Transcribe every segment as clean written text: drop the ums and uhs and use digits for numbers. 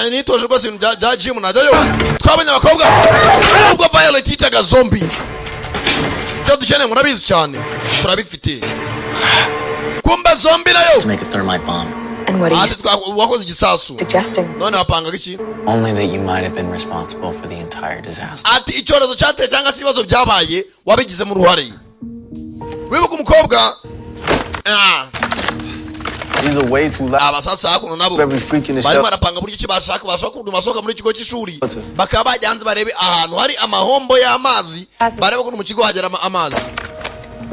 Nitoje rwose ibintu bya gym, najyayo. Twabonye abakobwa ubwo Violet yicaga zombie. Ibyo dukeneye murabizi cyane, turabifite. Kumbe zombie nayo To make a thermite bomb. And what are you Hasi wakoze igisasu. suggesting? None wapangaga iki? Only that you might have been responsible for the entire disaster. Ati icyorezo cyateye cyangwa se ibibazo byabaye wabigizemo uruhare. Wibuka umukobwa. These are way too loud. Abasasa hakuno nabo Every freak in the barimo show. barapanga buryo ki bashaka bashaka ukuntu basohoka muri kigo cy'ishuri, bakaba bajya hanze barebe ahantu hari amahombo y'amazi, barebe ukuntu mu kigo hagera amazi.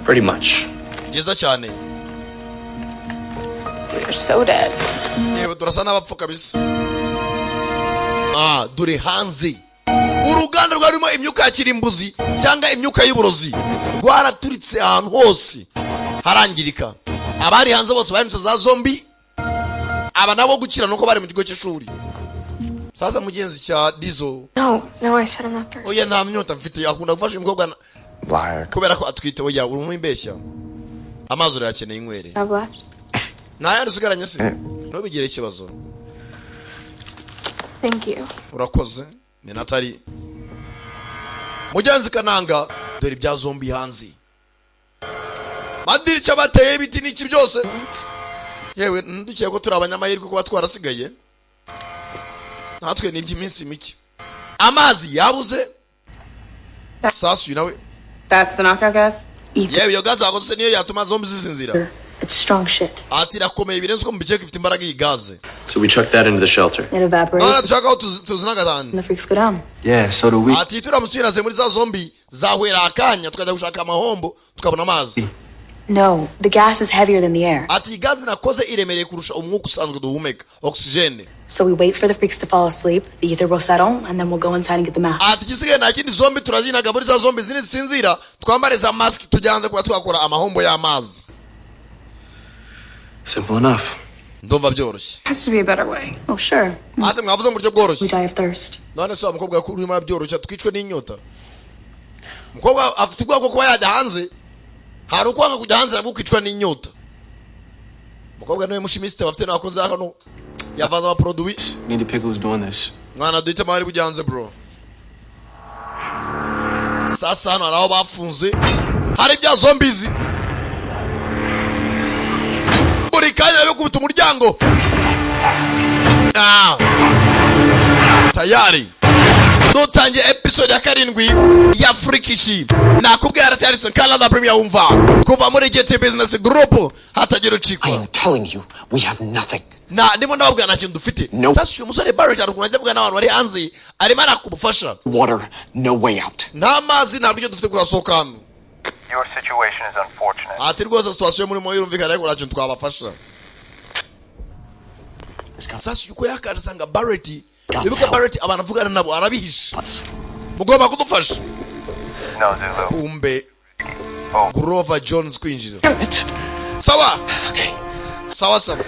Pretty much. Byiza cyane. We are so dead. Yewe, turasa n'abapfu kabisa. Dore hanze uruganda rwarimo imyuka ya kirimbuzi cyangwa imyuka y'uburozi rwaraturitse ahantu hose harangirika. Abari hanze bose bahindutse za zombie. Aba nabo gukira nuko bari mu kigo cy'ishuri. Sasa mugenzi cya Dizo. No, I said I'm not thirsty. Oya, nta myota mfite. Akunda gufasha umukobwa Liar. kubera ko atwite. Oya, uri umwimbeshya, amazi urayakeneye, inywere. Have left. Nta yandi usigaranye se? Ntubigire ikibazo. Thank you. Urakoze. Ni Natali mugenzi kananga. Dore ibya zombie hanze, madirishya bateye ibiti n'iki byose. Yewe, ndukeye ko turi abanyamahirwe kuba twarasigaye natwe. Ni iby'iminsi mike, amazi yabuze. Sasu uyu nawe. That's the knockout gas? Yewe, iyo gaze wakoze niyo yatuma zombie zisinzira. It's strong shit. Ati irakomeye birenze uko mubikeka, ifite imbaraga iyi gaze. So we chucked that into the shelter. It None evaporates dushaka aho tuzinaga cyane. and the freaks go down. Yeah, so do we. Ati turamutse tuyinaze muri za zombie zahwera akanya, tukajya gushaka amahombo tukabona amazi. No, the gas is heavier than the air. Ati iyi gaze nakoze iremereye kurusha umwuka usanzwe duhumeka, oxygène. So we wait for the freaks to fall asleep, the ether will settle, and then we'll go inside and get the mask. Ati igisigaye nta kindi, zombie turazinaga muri za zombie zini zisinzira, twambare za masiki, tujyanze kuba twakora amahombo y'amazi. Simple enough. Ndumva byoroshye. Has to be a better way. Oh, sure. Hasi mwavuze mu buryo bworoshye. We die of thirst. None se wa mukobwa ko urimo arabyoroshya, twicwe n'inyota? Umukobwa afite ubwoba bwo kuba yajya hanze. Hari ukwanga kujya hanze nabwo ukicwa n'inyota. Umukobwa niwe muchimiste bafite n'abakozi hano, yavanze amaproduit. Need to pick who's doing this. Mwana, duhitemo abari bujya hanze bro. Sasa hano hari aho bafunze, hari ibya zombies, buri kanya bikubita umuryango. Tayari dutangiye episode ya 7 ya Freakish. Nakubwiye aracyari Sankara Premier, wumva kuva muri GT Business Group, hatagira I ucikwa. am telling you, we have nothing. Na ndimo ndababwira, nta kintu dufite. No. Sasa uyu musore Barrett hari ukuntu ajya avuga n'abantu bari hanze, arimo arakubufasha. Water, no way out. Nta mazi, nta buryo dufite bwasohoka hano. Your situation is unfortunate. Ati rwose situation murimo yumvikana, ariko nta kintu twabafasha. Sasa uko yakaje asanga Barrett. Wibuka Barrett, abantu avugana nabo arabihisha. Mugomba kudufasha. No, Zulu. Kumbe Oh. Grover Jones kwinjira. Damn it. Sawa. Okay. Sawa sawa.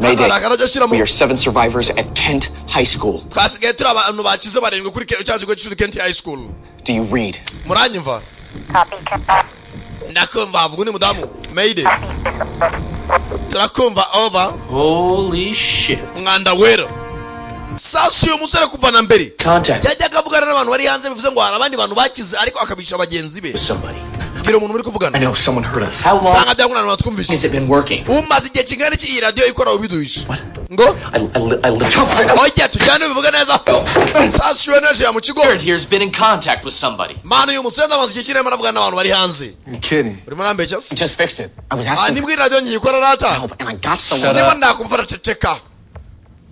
Mayday. Akarajya ashyiramo. We are seven survivors at Kent High School. Twasigaye turi abantu bakize barindwi kuri cya kigo cy'ishuri Kent High School. Do you read? Muranyumva? Ndakumva. Havuga undi mudamu. Mayday, turakumva, over. Holy shit. Umwanda wera. Sasa uyu musore kuva na mbere Contact yajyaga avugana n'abantu bari hanze, bivuze ngo hari abandi bantu bakize, ariko akabisha bagenzi be. somebody. Bwira umuntu muri kuvugana. I know someone heard us. How long Tanga byangwa, abantu batwumvise. has it been working? Umaze igihe kingana iki iyi radiyo ikora ubiduhisha? What? Ngo I literally. Ojya tujyane bivuge neza. Sasa uyu energy mu kigo. Jared here's been in contact with somebody. Mani, uyu musore amaze igihe kinini aravugana n'abantu bari hanze. You're kidding. Urimo urambeshya se? Just fixed it. I was Ah, asking nibwo iradiyo ngiye ikora rata. for help, and I got someone. Niba nakumva, ceceka.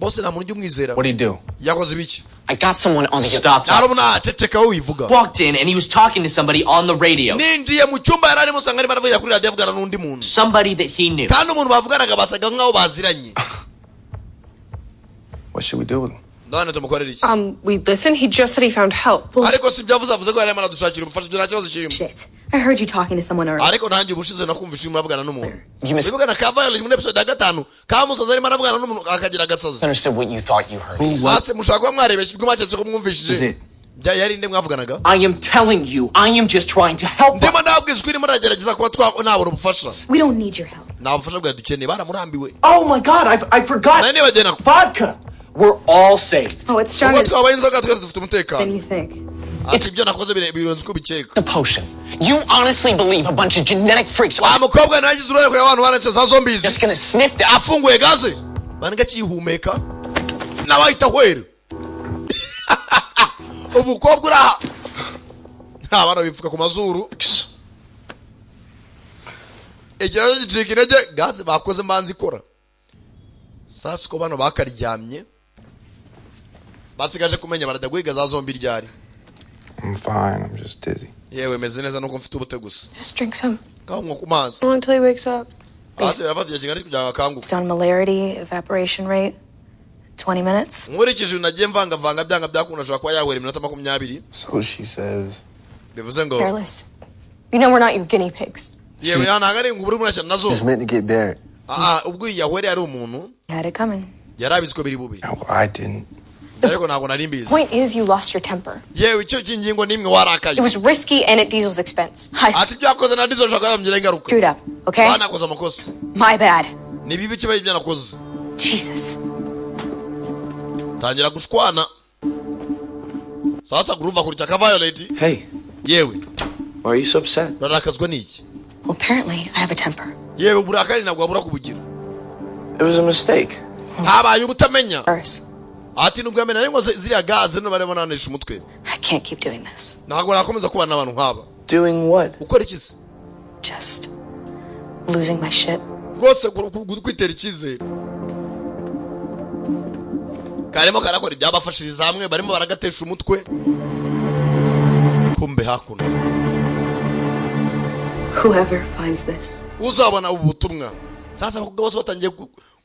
Bose nta muntu ujya umwizera. What do you do? Yakoze ibiki? I got someone on the. Stop talking. Ntarabona, ceceka wowe wivuga. Walked in and he was talking to somebody on the radio. Ninjiye mu cyumba yari arimo usanga arimo aravugira kuri radiyo, avugana n'undi muntu. Somebody that he knew. Kandi umuntu bavuganaga basaga nk'aho baziranye. What should we do with him? None tumukorera iki? We listen. He just said he found help. Ariko si ibyo avuze, avuze ko yari arimo aradushakira ubufasha, ibyo nta kibazo kirimo. Shit. I heard you talking to someone earlier. Ariko nanjye ubushize nakumvise urimo uravugana n'umuntu. You mis- Wivugana ka Violet muri episode ya 5, kamusaza arimo aravugana n'umuntu akagira agasazi. Understood what you thought you heard. Who was Hasi mushobora kuba mwarebesha ubwo mwaketse ko mwumvishije. it? Bya yari nde mwavuganaga? I am telling you, I am just trying to help. Ndimo ndababwiza ukuri, urimo aragerageza kuba twa nabona ubufasha. We don't need your help. Nta bufasha bwawe dukeneye, baramurambiwe. Oh my God, I forgot. Nari nibagiwe na Vodka. We're all saved. Oh, it's Ubwo stronger twabaye inzoga, twese dufite umutekano. Than you think. Ati ibyo nakoze birenze uko ubikeka. The potion. You honestly believe a bunch of genetic freaks Wa are mukobwa nawe yagize uruhare kugira abantu baretse za zombies just gonna sniff that? Afunguye gaze baniga akiyihumeka, nawe ahita ahwera. Umukobwa uri aha, nta bana bipfuka ku mazuru, ikirazo gicika intege. Gaze bakoze mbanza ikora. Sasa uko bano bakaryamye, basigaje kumenya barajya guhiga za zombie ryari. I'm fine. I'm just dizzy. Yewe, meze neza, nuko mfite ubute gusa. Just drink some. Ngaho nywa ku mazi. How long till he wakes up? Hasi birafata igihe kingana iki kugira ngo akanguke? Based on molarity, evaporation rate, 20 minutes. Nkurikije ibintu nagiye mvangavanga, byanga byakunda ashobora kuba yahwera iminota 20. So she says. Bivuze ngo Careless. You know we're not your guinea pigs. Yewe, ya ntabwo ari inguburu murashyana nazo. It's meant to get buried. Ah, ubwo iyi yahwereye ari umuntu. Had it coming. Yari abizi ko biri bube. No, I didn't. Ariko ntabwo nari mbizi. Point is, you lost your temper. Yewe, icyo cy'ingingo nimwe warakaye. It was risky and at Diesel's expense. I Ati ibyo yakoze na Diesel ashobora kuba ingaruka. Screwed up, okay? Sawa, nakoze amakosa. My bad. Ni bibi kibaye ibyo nakoze. Jesus. Tangira gushwana. Sasa guruva kurya ka Violet. Hey, Yewe. why are you so upset? Urarakazwa n'iki? Well, apparently I have a temper. Yewe, uburakari ntabwo wabura kubugira. It was a mistake. Habaye ubutamenya. First, Ati nubwo yamena ariko ziriya gaze no barimo nanisha umutwe. I can't keep doing this. Ntabwo nakomeza kubana n'abantu nk'aba. Doing what? Ukora iki se? Just losing my shit. Rwose kwitera icyizere karimo karakora ibyabafashiriza hamwe, barimo baragatesha umutwe. Kumbe hakuno Whoever finds this, uzabona ubu butumwa. Sasa abakobwa bose batangiye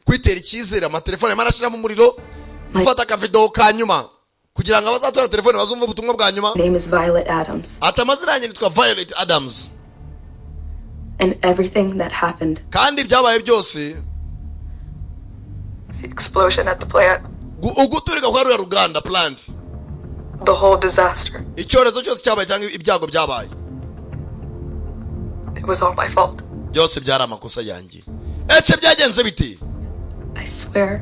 kwitera icyizere, amatelefone arimo arashiramo umuriro, gufata akavidewo ka nyuma kugira ngo abazatora telefone bazumve ubutumwa bwa nyuma. my name is Violet Adams, Ati amazina yanjye nitwa Violet Adams, and everything that happened, kandi ibyabaye byose, The explosion at the plant. Uguturika kwa ruriya ruganda, plant, The whole disaster. icyorezo cyose cyabaye cyangwa ibyago byabaye, It was all my fault. byose byari amakosa yanjye. Ese byagenze bite? I swear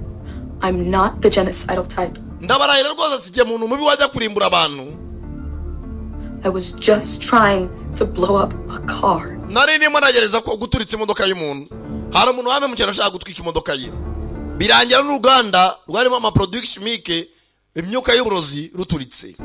I'm not the genocidal type. Ndabarahira rwose sigiye muntu mubi wajya kurimbura abantu. I was just trying to blow up a car. Nari ndimo nagereza ko guturitsa imodoka y'umuntu. Hari umuntu wamemukira ashaka gutwika imodoka ye, birangira n'uruganda rwarimo amaproduit chimique, imyuka y'uburozi, ruturitse.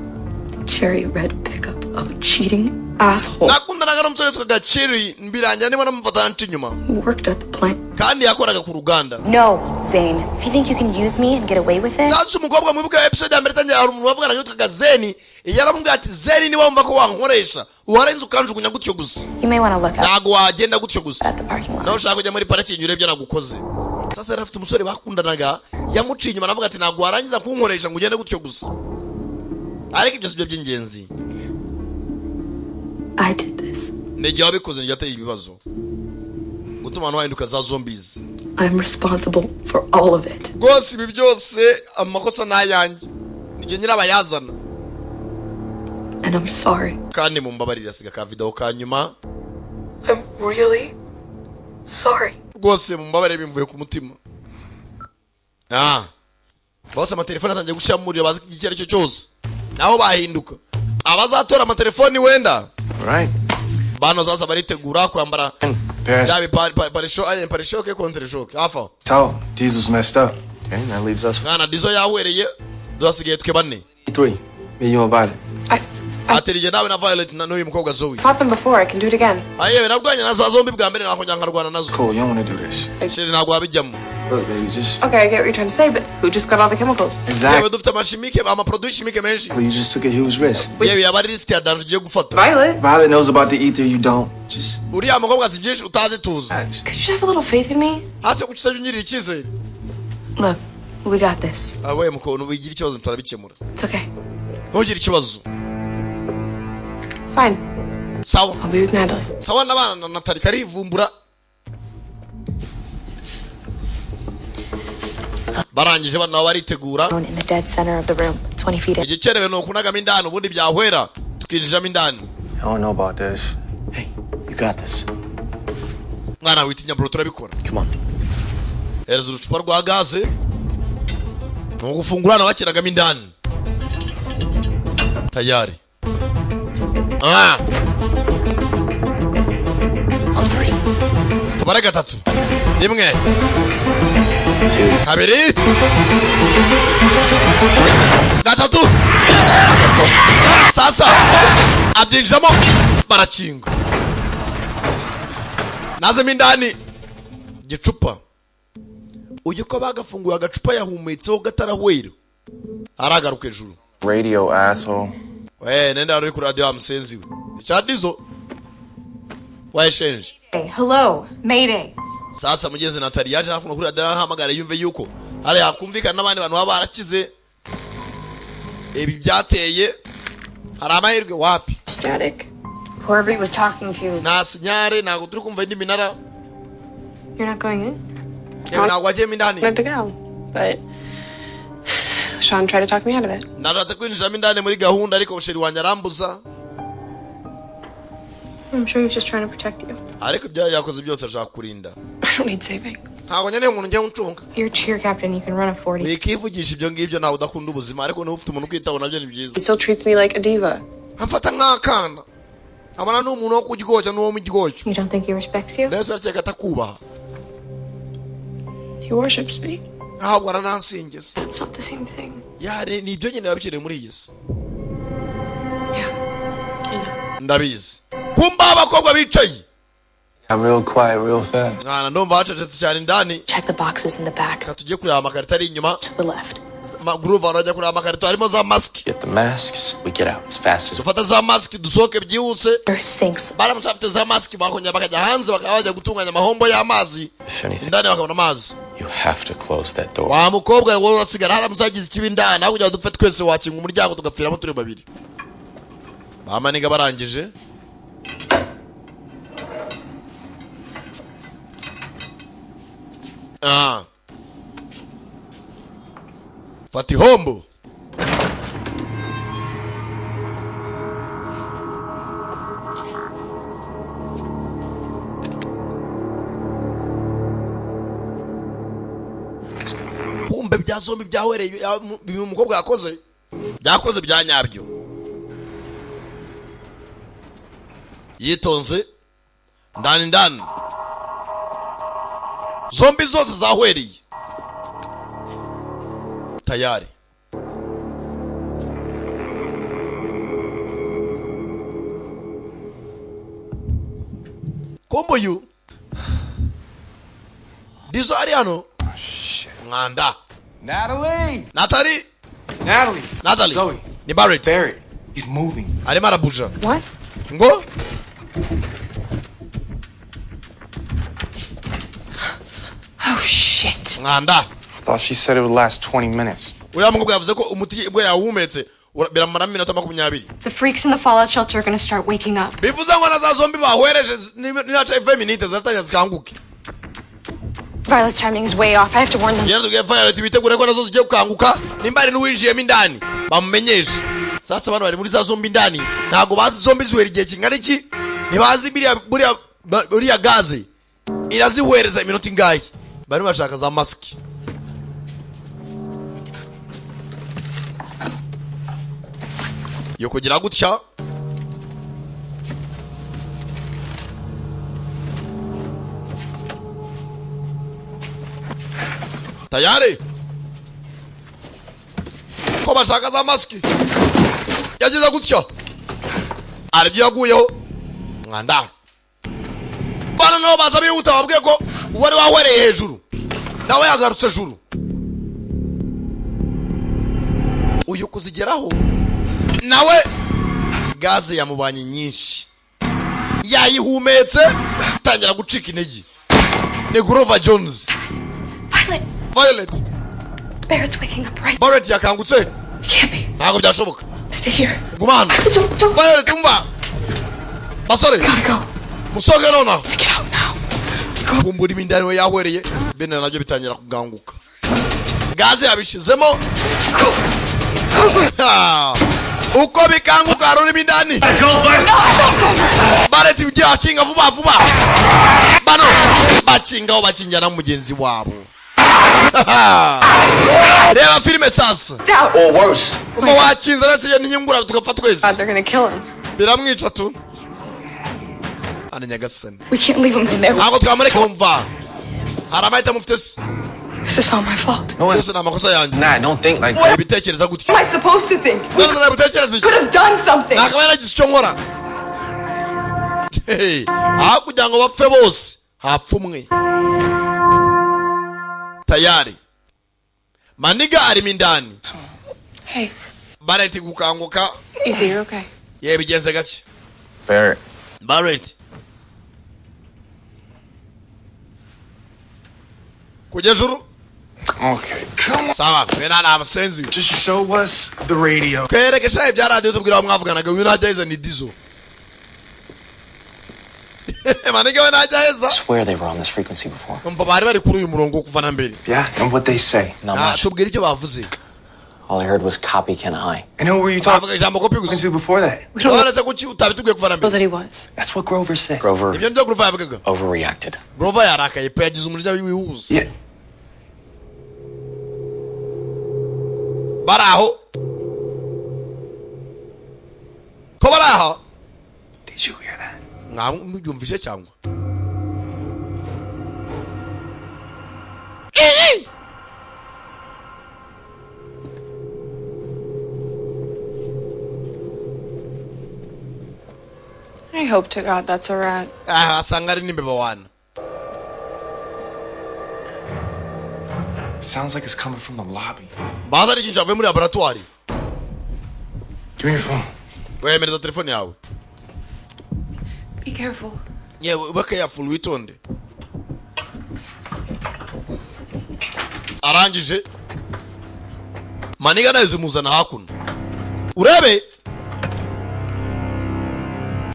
Cherry red pickup of a cheating asshole Nakundanaga n'umusore witwaga Cherry, birangira ndimo namufata nca inyuma, who worked at the plant. kandi yakoraga ku ruganda. No, Zane. If you think you can use me and get away with it, Sasa umukobwa, mwibuka episode ya mbere itangira, hari umuntu wavuganaga witwaga Zeni. Yaramubwiye ati: "Zeni, niba wumva ko wankoresha warenze ukanjugunya gutyo gusa, you may want to look up ntabwo wagenda gutyo gusa at the parking lot. Nawe ushaka kujya muri parikingi urebye nagukoze." Sasa yari afite umusore bakundanaga, yamuciye inyuma, aravuga ati: "Ntabwo warangiza kunkoresha ngo ugende gutyo gusa." Ariko ibyo si byo by'ingenzi. I did this. Ni igihe wabikoze, nijye ateye ibibazo gutuma abantu bahinduka za zombies. I'm responsible for all of it. Rwose ibi byose amakosa ni ayanjye, nijye nyirabayazana. And I'm sorry. Kandi mumbabarire. Asiga ka video ka nyuma. I'm really sorry. Rwose mumbabarire bimvuye ku mutima. Ah, bose amatelefone atangiye gushiramo umuriro, bazi icyo ari cyo cyose naho bahinduka. Abazatora amatelefoni wenda All right. bano zaza baritegura kwambara Paris. bya pare-choc, contre-choc hafi aho. So, Diesel's messed up. Okay, that leaves us Mwana, Diesel yahwereye, duhasigaye twe bane. Three. Me, you, and Violet. Atera igihe nawe na Violet na n'uyu mukobwa Zoe. Fought them before. I can do it again. Ayewe, narwanye na za zombie bwa mbere, nakongera nkarwana nazo. Cool, you don't want to do this. Chérie, ntabwo wabijyamo. Look, baby, just Okay, I get what you're trying to say, but who just got all the chemicals? Exactly. Yewe, dufite amachimique, amaproduit chimique menshi. You just took a huge risk. Yewe, yaba ari risk ya danger ugiye gufata. Violet. Violet knows about the ether, you don't. Just Uriya mukobwa azi byinshi utazi, tuzi. Could you just have a little faith in me? Hasi kuki utajya ungirira icyizere? Look, we got this. Awe mukuntu wigira ikibazo, turabikemura. It's okay. Ntugire ikibazo. Fine. Sawa. I'll be with Natalie. Sawa, n'abana na Natali karivumbura. Barangije bano nabo baritegura. In the dead center of the room, 20 feet in. Igikenewe ni ukunagamo indani, ubundi byahwera tukinjiramo indani. I don't know about this. Hey, you got this. Mwana, witinya bro, turabikora. Come on. Hereza urucupa rwa gaze. Ni ugufungura hano bakiragamo indani tayari. Ah. On three. Tubare gatatu, rimwe, Two. kabiri, gatatu. Sasa abyinjiramo, barakinga, nazemo indani gicupa. Uyu ko bagafunguye agacupa yahumetseho gatarahwera, aragaruka ejuru. Radio, asshole. We nenda wari uri kuri radiyo wa musenzi we icadizo wayeshenje. Hey, hello, Mayday. Sasa mugeze Natali yaje hakuno kuri radiyo, arahamagara yumve yuko hari hakumvikana n'abandi bantu baba barakize ibi byateye, hari amahirwe wapi. Static. Whoever he was talking to. Nta signal, ntabwo turi kumva indi minara. You're not going in? Yewe, ntabwo wagiyemo indani? Wanted to go, but Sean tried to talk me out of it. Nashatse kwinjiramo indani muri gahunda, ariko chéri wanjye arambuza. I'm sure he was just trying to protect you. Ariko ibyo yakoze byose ashaka kurinda. I don't need saving. Ntabwo nkeneye umuntu njya uncunga. You're cheer captain. You can run a 40. Wikivugisha ibyo ngibyo, ntawe udakunda ubuzima, ariko niba ufite umuntu ukwitaho nabyo ni byiza. He still treats me like a diva. Amfata nk'akana, abona ni umuntu wo kuryoshya n'uwo mu ryoshyo. You don't think he respects you? Mbese urakeka atakubaha? He worships me. Ahubwo aranansingiza. That's not the same thing. Yari ni ibyo nyine biba bikeneye muri iyi si. Yeah, I know. Ndabizi. Kumba abakobwa bicaye. Got real quiet real fast. Mwana, ndumva hacecetse cyane indani. Check the boxes in the back. Reka tujye kureba amakarito ari inyuma. To the left. Groove arajya kureba amakarito harimo za masiki. Get the masks. We get out as fast as Dufata za masiki dusohoke byihuse. There are sinks. Baramutse bafite za masiki, bakongera bakajya hanze, bakaba bajya gutunganya amahombo y'amazi If anything, indani bakabona amazi. you have to close that door. Wa mukobwa wowe urasigara, haramutse hagize ikibi indani, aho kugira ngo dupfe twese wakinga umuryango tugapfiramo turi babiri. Bamaniga barangije. Ah. Fata ihombo. Kumbe bya zombie byahwereye bimwe umukobwa yakoze byakoze bya nyabyo. Yitonze ndani ndani, zombie zose zahwereye tayari. Kumbe uyu dizo ari hano mwanda. Natalie! Natali. Natalie! Natalie. Zoe. Ni Barrett. Barrett. He's moving. Arimo arabuja. What? Ngo Oh shit. mwanda. I thought she said it would last 20 minutes. Uriya mukobwa yavuze ko umuti ubwo yawuhumetse biramaramo iminota 20. The freaks in the fallout shelter are gonna start waking up. Bivuze ngo na za zombie bahwereje ninaca 5 minutes ziratangira zikanguke. Violet's timing is way off. I have to warn them. Yaratubwiye Violet bitegure ko nazo zigiye gukanguka, nimba hari n'uwinjiyemo indani bamumenyeshe. Sasa bano bari muri za zombie indani, ntabwo bazi zombie ziwera igihe kingana iki, ntibazi biriya buriya buriya gaze irazihereza iminota ingahe. Barimo bashaka za masiki yo kugira gutya. Tayari ko bashaka za masiki, yagize gutya aribyo yaguyeho mwanda. Bana nabo baza bihuta, babwiye ko uwari wahwereye hejuru nawe yagarutse juru. Uyu kuzigeraho nawe gaze yamubanye nyinshi, yayihumetse tangira gucika intege. Ni Grover Jones. Violet! Violet. Barrett's waking up right. Barrett yakangutse. It can't be. Ntabwo byashoboka. Stay here. Guma hano. Don't, don't. Violet, umva basore. Gotta go. Musohoke nonaha. To get out now. Kumbura imindani we yahwereye bene nabyo bitangira kuganguka, gaze yabishizemo. Ha! Uko bikanguka hari urimo indani. Barrett ugiye akinga vuba vuba, bano bakingaho bakingira na mugenzi wabo. Reba filime sasa. Out. Or worse. Umva, wakinze arasiye n'inyungura tugapfa twese. God, they're gonna kill him. Biramwica tu ana nyagasani. We can't leave him in there. Ntabwo twamureka. Wumva, hari amahitamo ufite se? This is all my fault. No, it's Byose ni amakosa yanjye. not. Don't think like that. Ibitekereza gutyo. What am I supposed to think? We None nabitekereza iki? could have done something. Nakaba yaragize icyo nkora. Hey, aho kugira ngo bapfe bose hapfa umwe. Tayari maniga arimo indani. Hey, Barrett gukanguka. easy, you're okay. Ye, bigenze gake. Barrett. Barrett kujya ejuru. Okay, come on. Sawa, mwe nta musenzi. Just show us the radio. Twereke shaye bya radiyo, tubwira aho mwavuganaga. Uyu ntajya heza, ni Dizo maniga we ntajya heza. Swear they were on this frequency before. Umva, bari bari kuri uyu murongo kuva na mbere. Yeah, and what they say. Not Ah, much. tubwira ibyo bavuze. All I heard was copy can I. And who were you talking Bavuga ijambo copy gusa. to before that? We don't None se kuki utabitubwiye kuva na know mbere? that he was. That's what Grover said. Grover Ibyo nibyo Grover yavugaga. overreacted. Grover yarakaye pe, yagize umujinya wihuse. Yeah. Bari aho ko bari aho. Did you hear that? Mwabyumvise cyangwa? I hope to God that's a rat. Aha asanga ari n'imbeba wana. Sounds like it's coming from the lobby. Baza ari ikintu cyavuye muri laboratwari. Give me your phone. Wemereza telefone yawe. Be careful. Yewe, ube careful, witonde. Arangije maniga nayo zimuzana hakuno, urebe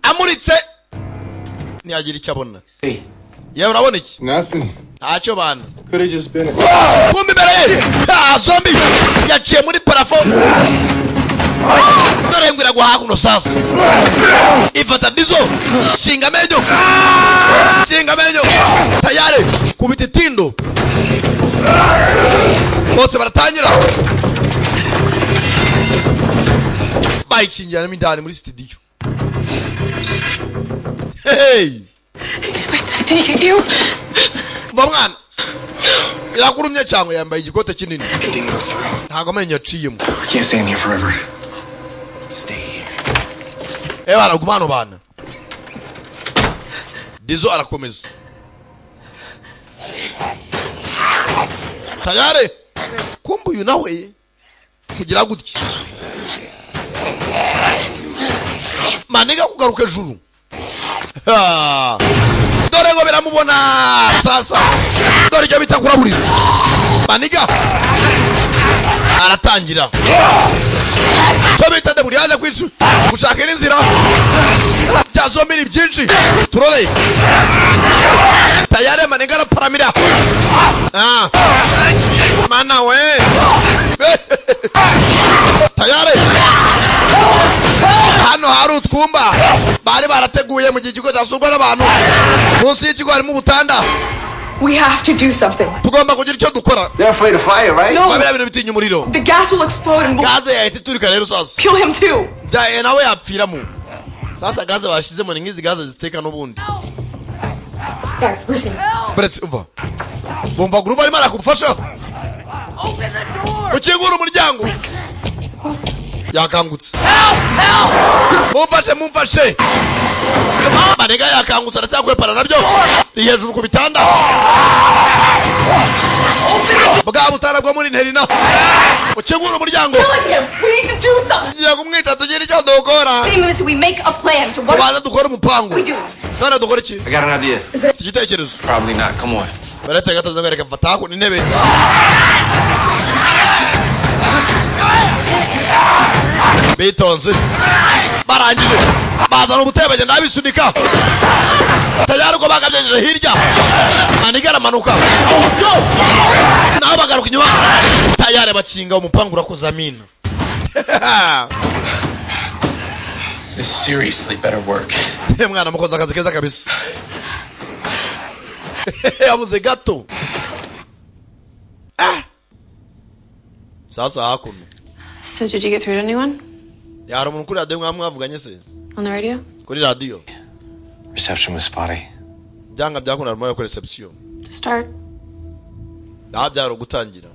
amuritse ntiyagira icyo abona. Yewe, urabona iki? Nothing. Ntacyo bana. Could have just been. Kumbe imbere ye, ah, zombie yaciye muri plafond. Dore ngo iragwa hakuno sasa, ifata Dizo. Shinga amenyo, shinga amenyo, tayari kubita itindo. Bose baratangira bayikingiramo indani muri studio. Hey! Did he get you? Va mwana, irakurumye cyangwa? Yambaye igikote kinini. It didn't go through. Ntabwo amenyo yaciyemo. We can't stay in here forever. Stay here. Eh bana, guma hano bana. Dizo arakomeza tayari. Kumbe uyu nawe kugira gutya maniga kugaruka ejuru. Ha! Dore ngo biramubona sasa, dore icyo bita kuraburiza. Maniga aratangira icyo bita deburiyane kwicu gushaka inzira bya zombie ni byinshi. Turore tayari maniga araparamira. Ah. Mana we, tayari hano hari utwumba bari barateguye mu gihe ikigo cyasurwa n'abantu. Munsi y'ikigo harimo ubutanda. We have to do something. Tugomba kugira icyo dukora. They're afraid of fire, right? No. Biriya bintu bitinya umuriro. The gas will explode and we'll Gaze yahita iturika rero sasa. kill him too. Byaye nawe yapfiramo sasa. Gaze bashyizemo ni nk'izi gaze ziteka n'ubundi. Guys, listen. Buretse, umva, bumva Grover arimo arakufasha. Ukingura umuryango, yakangutse. Mumfashe, mumfashe! Maniga yakangutse, aracyakwepana nabyo, ni hejuru ku bitanda bwa butara bwo muri nterina. Ukingura umuryango. Killing him. We need to do something. Ngiye kumwica, tugire icyo dukora. Minutes, we make a plan. So what Tubanze dukore umupango. we do? None dukora iki? I got an idea. Mfite igitekerezo. Probably not. Come on. Baretse gato, reka mfata hakuno intebe. Bitonze, barangije bazana ubutebe, bagenda babisunika tayari. Uko bakabyegeje hirya, maniga aramanuka, naho bagaruka inyuma tayari bakinga umupangu. Urakoze, amina. This seriously better work. Mwana, mukoze akazi keza kabisa. Yabuze gato. Ah! Sasa hakuno. So did you get through to anyone Hari umuntu kuri radiyo mwaba mwavuganye se? on the radio? Kuri radiyo. Reception was spotty. Byanga byakunda harimo kuri reception. To start, Aha byari ugutangira.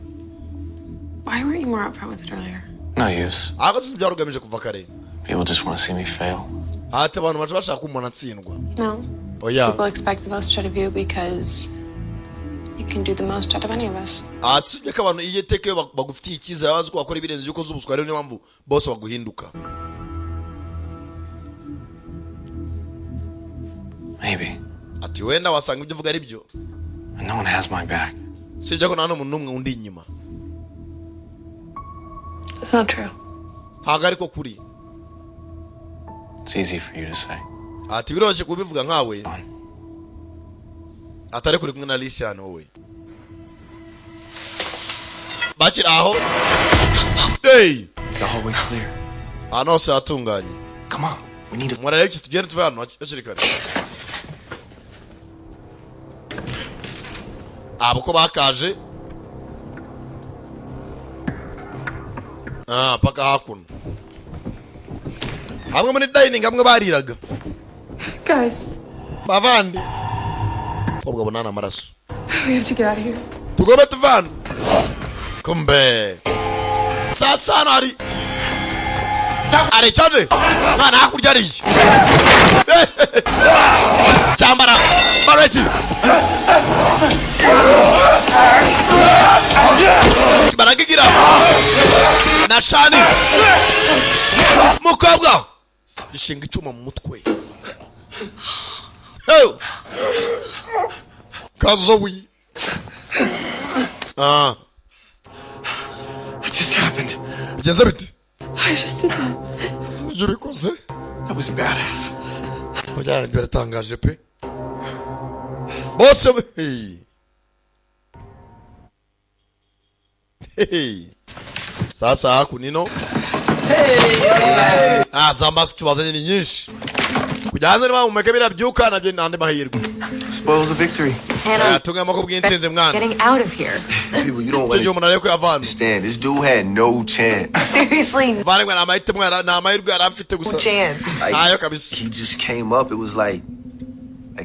why weren't you more upfront with it earlier? No use. Ahubwo si byari ugamije kuva kare. People just want to see me fail. Ati abantu baje bashaka ko umuntu atsindwa. No. Oya. People expect the most out of you because you can do the most out of any of us. Ati usibye ko abantu iyo iteka iyo bagufitiye icyizere bazi ko wakora ibirenze yuko z'ubuswa, rero niyo mpamvu bose baguhinduka. Maybe. Ati wenda wasanga ibyo uvuga ari byo. But no one has my back. Sibye ko nta n'umuntu n'umwe undi inyuma. That's not true. Ntabwo ariko kuri. It's easy for you to say. Ati biroroshye kubivuga nkawe atari kuri kumwe na Lishan. Wowe bakiri aho, hey! The hallway's clear. Ahantu hose hatunganye. Come on. We need to. Murarebe iki, tugende tuve hano hakiri kare. Abo ko bakaje, ah, paka hakuno hamwe muri dining, hamwe bariraga. Guys, Bavandi, kobwa bonana amaraso. we have to get out of here. Tugombe tuvana. Kumbe sasa hano hari arecane mwana hakurya ariyo cyambara bareti baragigira na shani mukobwa gishinga icyuma mu mutwe. Hey! Kazowi, ah. What just happened? Bigenze bite? I just did that. Nibyo ubikoze. That was badass. Byari biratangaje pe bose. Hey. Hey. Sasa hakunino, ah, za masiki bazanye ni nyinshi kujya hanze niba mumeke birabyuka nabyo ni andi mahirwe. Spoils of victory. Eh, tunga amaboko bw'intsinzi mwana. Getting out of here. People, you don't Icyo gihe umuntu arebe ko yavana. understand. This dude had no chance. Seriously, Muvandimwe, ni amahitamo ni amahirwe yari afite gusa. no chance. Ntayo kabisa. He just came up. It was like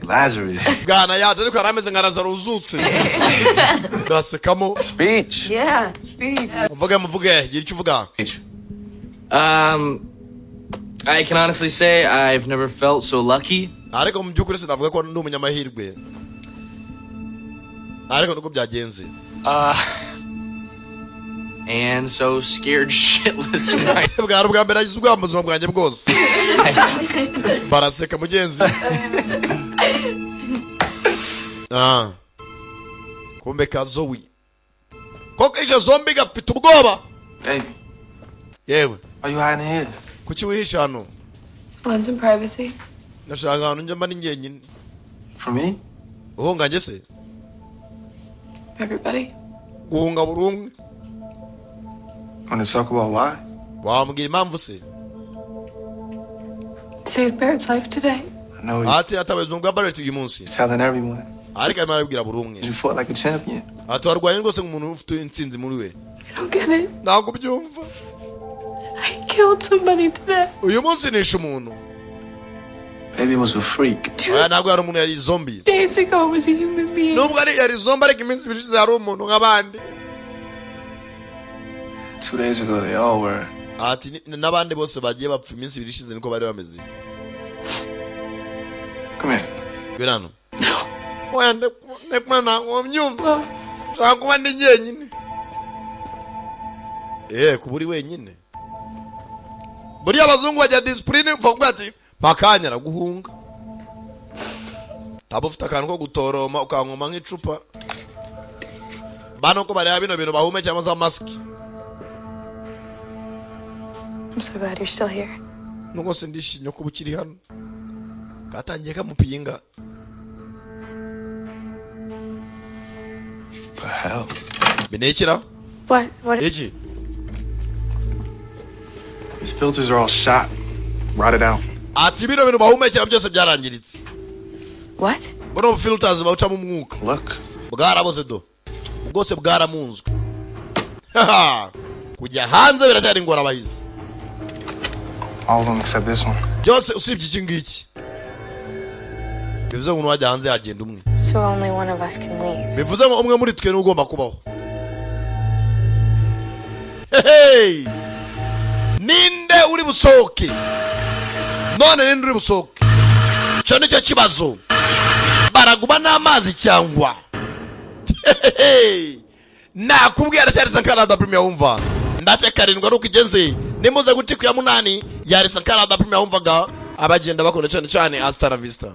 Lazarus. Bwana yaje ariko yari ameze nka Lazaro uzutse, bwasekamo. Speech. Yeah, speech. Muvuge, muvuge, gira icyo uvuga. I can honestly say I've never felt so lucky. Ariko mu by'ukuri sinavuga ko ndi umunyamahirwe, ariko niko byagenze. And so scared shitless. In my Bwari ubwa mbere agize ubwa mu buzima bwanjye bwose. Baraseka mugenzi. Ah. Kumbe kazowi koko ije zombie gafite ubwoba. Baby, Yewe. are you hiding here? Kuki wihishe hano? Want some privacy? Ndashaka ahantu njya mba ni njyenyine. For me? Uhunga njye se? Everybody. Guhunga buri umwe. Want to talk about why? Wambwira impamvu se? Saved Barrett's life today. I know he's Ati natabaye ubuzima bwa Barrett uyu munsi. telling everyone. Ariko arimo arabibwira buri umwe. You fought like a champion. Ati warwanye rwose nk'umuntu ufite intsinzi muri we. I don't get it. Ntabwo ubyumva. I killed somebody today. Uyu munsi nishe umuntu. Baby was a freak. Oya, ntabwo yari umuntu, yari zombie. Days ago, I was a human being. Nubwo ari yari zombie, ariko iminsi 2 ishize yari umuntu nk'abandi. 2 days ago, they all were. Ati n'abandi bose bagiye bapfa iminsi 2 ishize niko bari bameze. Come here. Ngwino hano. Oya, ndekuma, ntabwo mbyumva, nshaka kuba ndi jyenyine. Eh, kuba uri wenyine, buriya abazungu bajya disipurine upfa kuvuga ati pakanya araguhunga, ntaba ufite akantu ko gutoroma ukankoma nk'icupa. Bano ko bareba bino bintu bahume cyangwa za masiki. I'm so glad you're still here. Rwose ndishimye kuba ukiri hano. Katangiye kamupinga. The hell? Binekira. What? What? Iki? His filters are all shot, rotted out. Ati bino bintu bahumekera byose byarangiritse. What? Buno filters bawucamo umwuka. Look. Bwaraboze do. Bwose bwaramunzwe. Haha. Kujya hanze biracyari ingorabahizi. All of them except this one. Byose usibye iki ngiki. Bivuze ngo nuwajya hanze yagenda umwe. So only one of us can leave. Bivuze ngo umwe muri twe niwe ugomba kubaho. Hey! Ninde uri busohoke none? Ninde uri busohoke? Icyo nicyo kibazo. Baraguma n'amazi cyangwa? Hey! Nakubwiye, aracyari Sankara da Premier. Wumva ndace karindwi ari uko igenze. Nimuze gucika ya munani yari Sankara da Premier. Wumvaga abagenda bakunda cyane cyane. Hasta la vista.